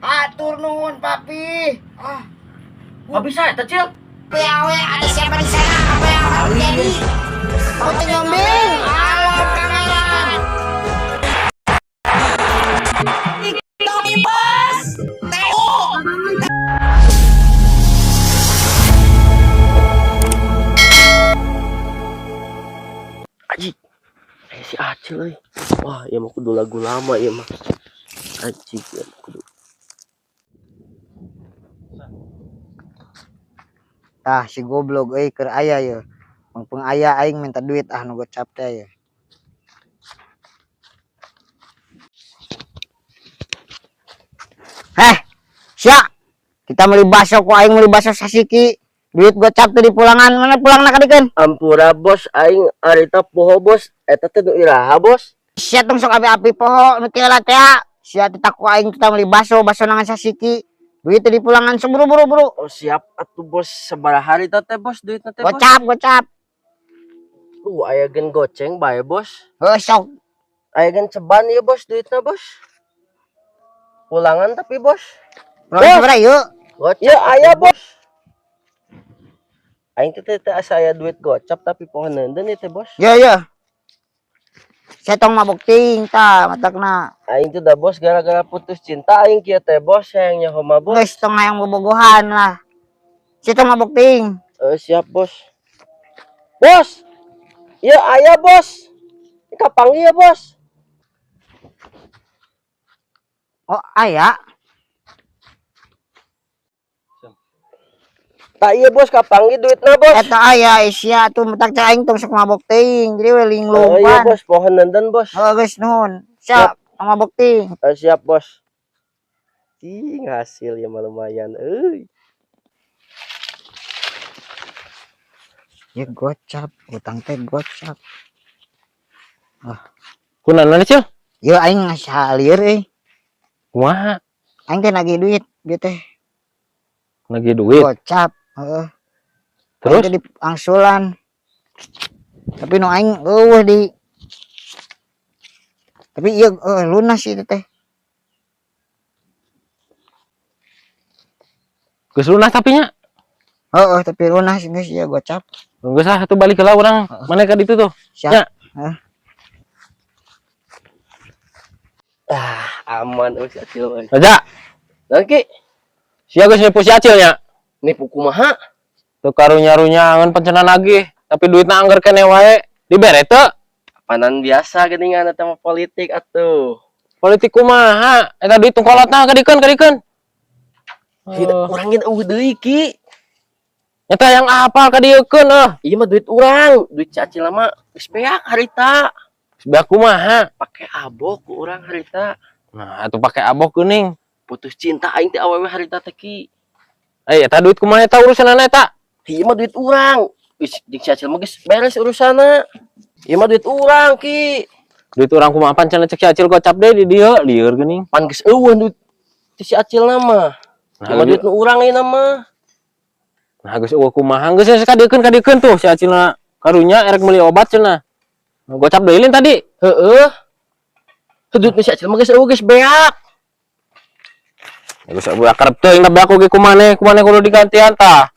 Atur nuhun, Papi. Ah, Nggak bisa ya, Cil? PAW ada siapa di sana? Apa yang akan terjadi? Putih Nyombing, halo pangeran. Tommy Bos TU. Aji, eh si Acil euy. Wah, ieu mah kudu lagu lama ieu mah. Aji, ieu mah kudu. Tah si goblok euy keur aya ye. Mangpung aya aing minta duit ah nu gocap teh ye. Heh, sia. Kita beli bakso ku aing beli bakso sasiki. Duit gocap teh di pulangan, mana pulangna kadikeun? Ampura bos, aing harita poho bos. Eta teh nu iraha bos. Sia tong sok api-api poho nu teu lah teh. Sia teh ku aing kita beli bakso, bakso nangan sasiki. Duit teh di pulangan seburu-buru buru. Oh siap atuh bos, sabaraha harita teh bos duitna teh bos? Gocap, gocap. Aya gen goceng bae bos. Heuh sok. Aya gen ceban ieu bos duitna bos. Pulangan tapi bos. Pulangan sabaraha yeuh? Gocap. Ya aya bos. Aing teh teh asa aya duit gocap tapi poho neundeun ieu teh bos. Ya ya. Saya tong mabok ting ta matakna. Aing teh da bos gara-gara putus cinta aing kieu teh bos hayang nyaho mah bos. Geus tong hayang bobogohan lah. Saya tong mabok ting. Siap bos. Bos. Ya aya bos. Kapanggih ya bos. Oh aya. Tak iya bos kapanggih duitna bos. Eta aya sia tuh matak cai aing tong sok mabok ting. Jadi we Oh, iya linglumpan. bos pohon nenden bos. Oh geus nuhun. Siap tong mabok ting. Siap bos. Ih hasil ya mah lumayan euy. Ya gocap, utang teh gocap. Ah. Kunaon Cil? Ya aing ngasa lieur euy. Kumaha? Aing teh nagih duit dia teh. Nagih duit. Gocap, heeh. Terus Aing teh di angsulan. Tapi nu aing eueuh di tapi ieu lunas ieu teh. Geus lunas tapi nya. Heeh, tapi lunas geus ieu gocap. Geus lah atuh balik heula urang. Mana ka ditu tuh? Siap. Ya. Heeh. Ah, aman euy si Acil euy. Raja, Naon Ki? sia geus nipu si Acil nya. Nipu kumaha? Teu karunya-runyangan pencenan nagih, tapi duitna angger keneh wae. Dibere teu? Apanan biasa geuningan eta mah politik atuh. Politik kumaha? Eta duit tungkolotna kadikeun kadikeun. Heuh, urang ge eueuh deui Ki. Nyata yang apal kadiekeun euh. Ieu mah duit urang, duit si Acil mah geus beak harita. Geus beak kumaha? Pake abok ku urang harita. Nah, atuh pake abok geuning. Putus cinta aing teh awewe harita teh Ki. Eh, eta duit kumaha eta urusanana eta? Ieu mah duit urang. Geus jeung si Acil mah geus beres urusanna. Ieu mah duit urang Ki. Duit urang kumaha pan cenah cek si Acil gocap deui di dieu, lieur geuning. Pan geus eueuh duit si Acil na mah. Nah, Ieu mah duit nu urang ieu na mah. Nah, geus eueuh kumaha geus geus kadiekeun kadiekeun tuh si Acilna karunya erek meuli obat cenah. Gocap deui lin tadi. Heeh. Duit nu si Acil mah geus eueuh geus beak. Ya geus eueuh akrab teuing da beak oge kumaneh, kumaneh kudu digantian tah.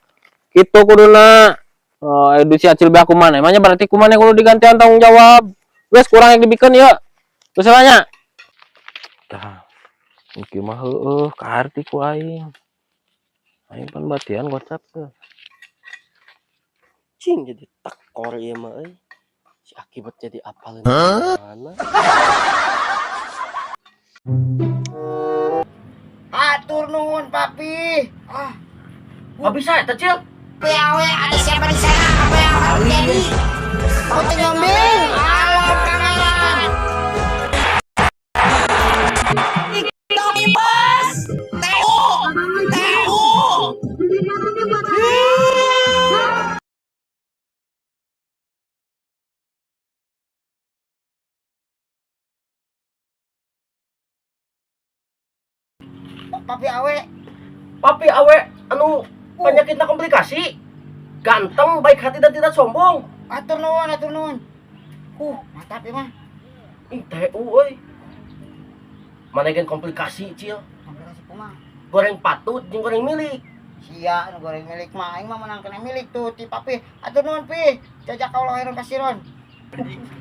Kitu kuduna. Oh, duit si Acil beak kumaneh, emangnya berarti kumaneh kudu digantian tanggung jawab. Geus kurang yang dibikeun ieu. Geus nya. Tah. Iki mah heueuh kaarti ku aing. Aing pan batian gocap teh. Cing jadi tekor ieu mah euy. Si akibat jadi apaleun mana? Atur nuhun Papi. Ah, Nggak bisa eta Cil. PAW ada siapa di sana? Apa yang akan terjadi? Putih Nyombing, halo pangeran. Tommy Bos TU TU. Papi awe. Papi awe anu penyakitna komplikasi. Ganteng, baik hati dan tidak sombong. Atur nuhun, atur nuhun. Mantap ieu mah. Ih, TU euy. Mana gen komplikasi, Cil. Komplikasi kumaha? Goreng patut jeung goreng milik. Sia nu goreng milik mah aing mah menang kena milik tuh ti papi. Atur nuhun pi. Jajak Allah khairan kasiron.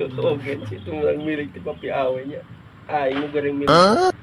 Oke, itu menang milik ti papi awe nya. Aing nu goreng milik.